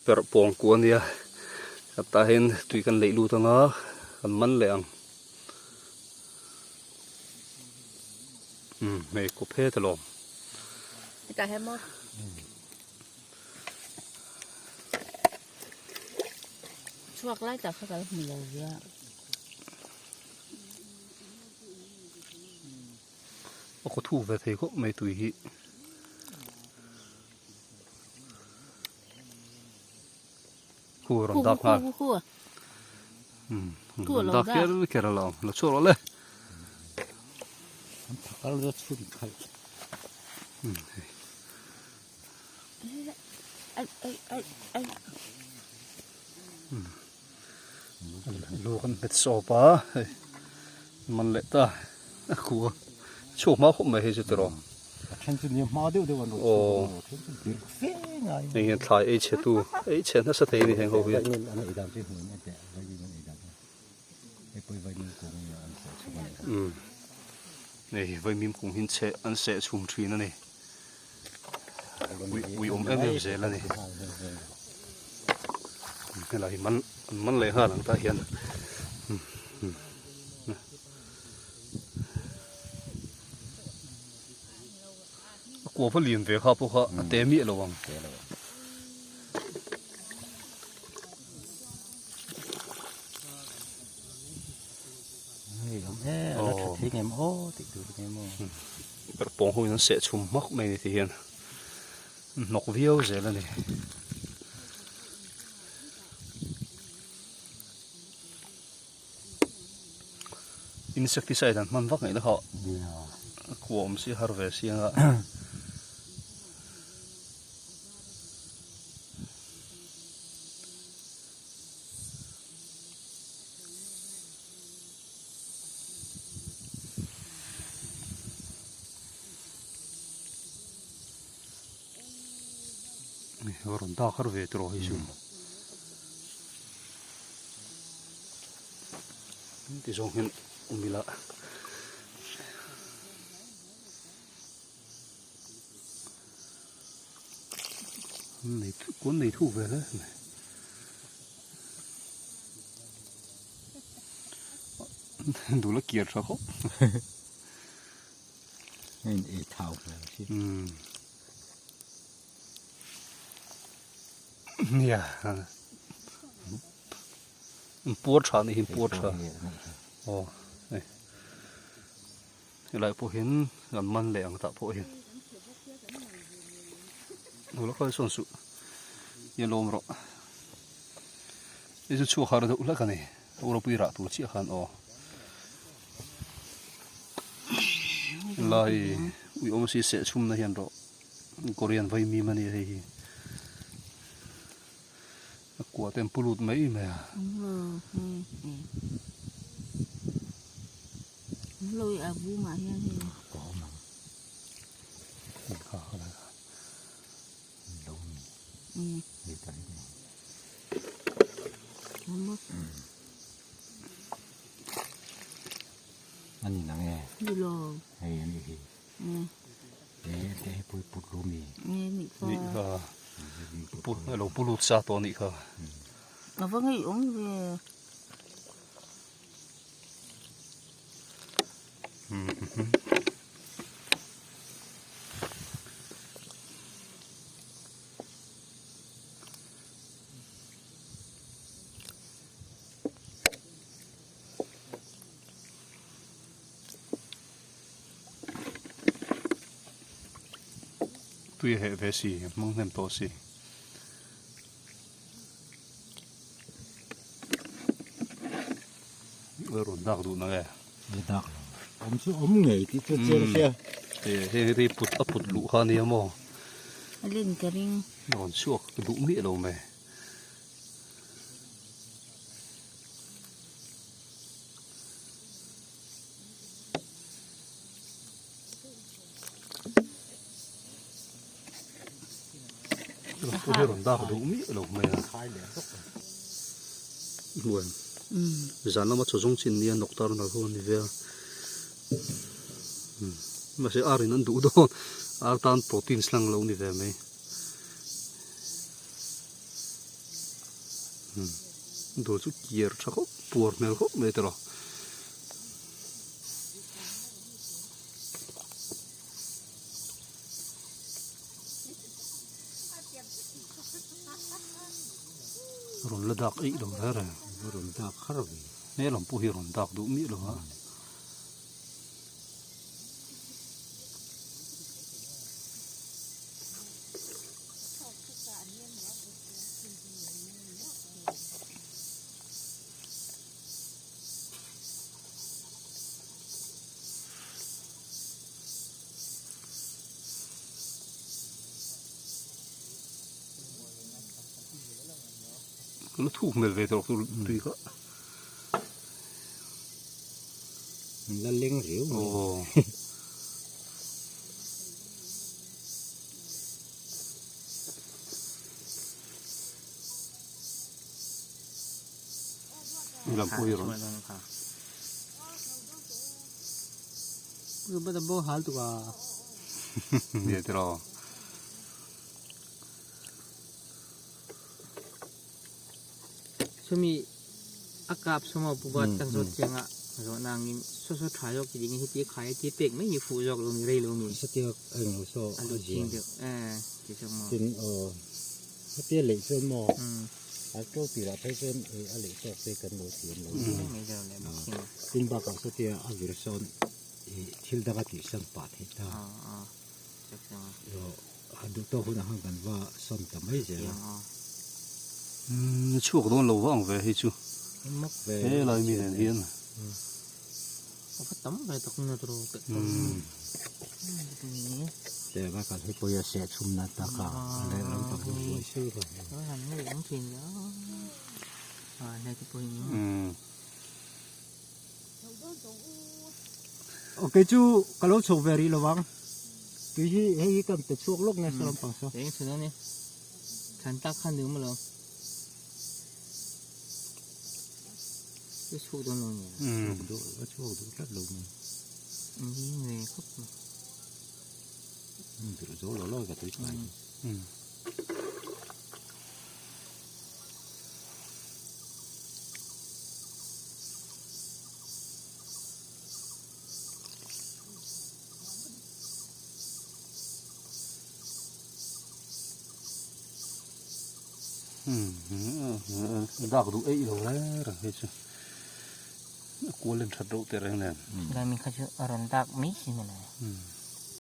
Perh pawng ku a nia tah hian tui kan leih lut anga kan man leh ang umm hei kawp het alawm. Hetah hian maw? Chhuak lai tak kha ka la hmu lo ve a. A khaw thuk ve thei khawp mai tui hi. Khu rawn dak nghal. Rawn dak kher kher a lo la chhuak rawh le. An phakal vel chhun khalh. Lu kan hmet sawp a hei man leh ta a khu a chhuak hma khawp mai hei chu tiraw. A then chu nia hma deuh deuh an rawn chhuak a then chu bir fe ngai. Hei hian thlai ei chhe tu ei chhe nasa thei a ni heng ho hi. An ei dan chu hmuh in teh vaiin an ei dan chu hei pawh hi vaimim kung an seh chhum a ni. Hei vaimim kung hi an seh chhum thin a ni. Ui awm em em zel a ni. Helai man an man leh nghal ang tah hian. A kua va lian ve kha pawh kha a te miah lo ang. Perh pawng ho in an seh chhum hmak mai a ni ti hian an hnawk viau zel a ni. Insecticide an hman vak ngaih na kha a kua awm si har ve si anga. Rawn dak har ve tawh hei chu ti zawng hian awm ila. Kawn nei thuk ve hle mai. Dul a kiar tha khawp. Hei ei thau hmel si. Nia. Puar tha ni hi puar tha. Aw. Hei. Helai pawh hian kan man leh ang tah pawh hian. Dul a kal sawn suh. Nia lawm rawh. Hei chu chhuak har deuh hlek a ni. Ropui rah tur chiah khan aw. Lai ui awm si seh chhumna hian rawh Korean vai mim a ni hei hi. A kua te an pu lut mai mai a. Loi a bu mah hian hei. Kha kha lai kha. Lo ni. Ni ta ni. Ani nang e. Ni lo. Hei ani hi. E te hi pui put lu mi. Ni kha. Ni kha. Pu lo pu lut sa to ni kha. Ava ngei awm ve. Tui a heh ve si, a hmang hnem tawh si. Ui rawn dak duh nang e. Ni dak lo. Awm chu awm ngei tih chu chiang sia. Hei hei hi put a put luh kha nia maw. A len ka ring. Rawn chhuak duh miah lo mai. Rawn dak duh miah lo mai a. Hmuan zan lama chaw zawng chin nia nawk tar nal ho a ni ve a mahse ar in an duh dawn ar tan protein slang lo ni ve mai. Dul chu kiar tha khawp puar hmel khawp mai tawh. Rawn la dak eih lo reng reng. Rawn dak har ve. Hmel ang pawh hi rawn dak duh miah lo a. La thuk hmel ve tawk tur tui kha. La leng riau mai. Aw. Lam pawh hi rawn. Nia tiraw. Sumi a kap suma bubat kan zawt chianga zawh nangin saw saw tha zawk ti ding hi ti khai ti pek mai hi fuh zawk lo ni rei lo ni. Satia eng lo saw a zia eh ti zawk maw. Tin aw hetia lei chuan maw a to tirah phei chuan a lei tawk te kan lo thiam lo. Tin bakah satia a vir sawn thil danga tihsan pah theih ta. A duh tawk hunah khan kan va sawn ta mai zel a. Umm chhuak dawn lo vang ve hei chu. Mak ve. He lai mi nen hian. A va tam ve tak na tro ka tam. Te va kan hei pawh hi a seh chhum na tak a. A leh lam pang hi buai sur a. Han ngai ang thin la. A he te pawh hi. Umm. Ok chu ka lo chhuk ve rih lo vang. Tui hi hei hi kan pe chhuak lawk nge saw lampang saw. Eng chhun ani. Than tak khan ding maw lo. Chu chhuk dawn lo ni. Chhuak duh a chhuak duh tlat lo mai. Ni ve khawp mai. Zir zo lo lo ka tui kai. Dak duh eih lo reng reng hei chu a kual en that reuh teh reng nen. Lai mi kha chu a rawn dak mai si mai.